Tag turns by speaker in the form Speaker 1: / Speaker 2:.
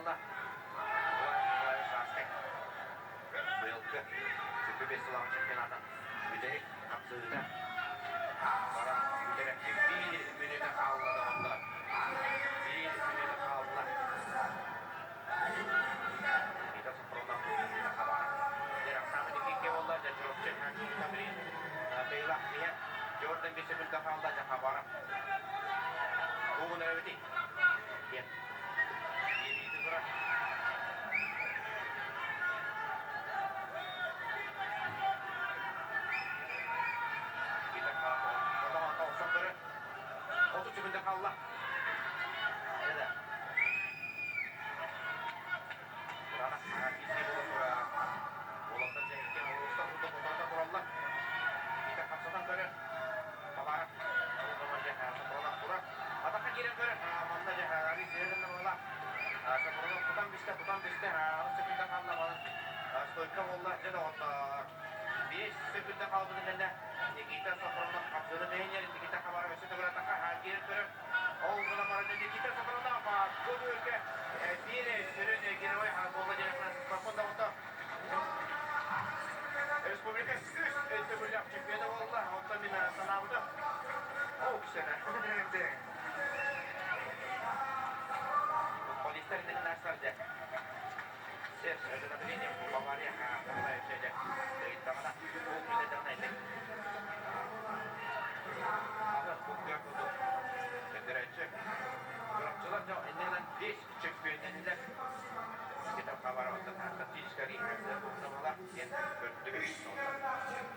Speaker 1: хаалла. Николай Николаевич Сааскай быйылгы 25 сыллаах чемпионатын бүтэһик хапсыһыыта баран бүтэрэ. Биир мүнүүтэ хаалла доҕоттор. Биир мүнүүтэ хаалла. Никита Сопронов хабара. Дьэ, Никике буолла, дьэ, Чурапчы Хаччы Тыйлах иһэ Джордан бисебүлгэ хаалла, дьэ, хабара. Тугун эрэбитий? Диэн. Диэбиити турар. Никита Хотоҕонто охсон көрөр. 30 секунда хаалла. Дьэ, Никита Софронов хапсыны тэһиннэр Никита Хабаров өссө төгүл атака киирэн көрөр. Ол гынан баран Никита Софронов бу бүөргэ биир сүрүн герой буолла диэн доҕото. Республика үс төгүллээх чемпиона буолла. Онтон мин санаабытым, ол кишene. Футболистар инниннээхтэр дьэ. Сир изготовление Бавария дьэ. Ыйыттаҕына, ол күнэ ити. Аны бу күөх курдук көрдөрөөччү. Чурапчылар дьон иннинэн биэс чөмпүйүөннэннилэр. Никита Хабаров статистическай диэн көрдүбүт.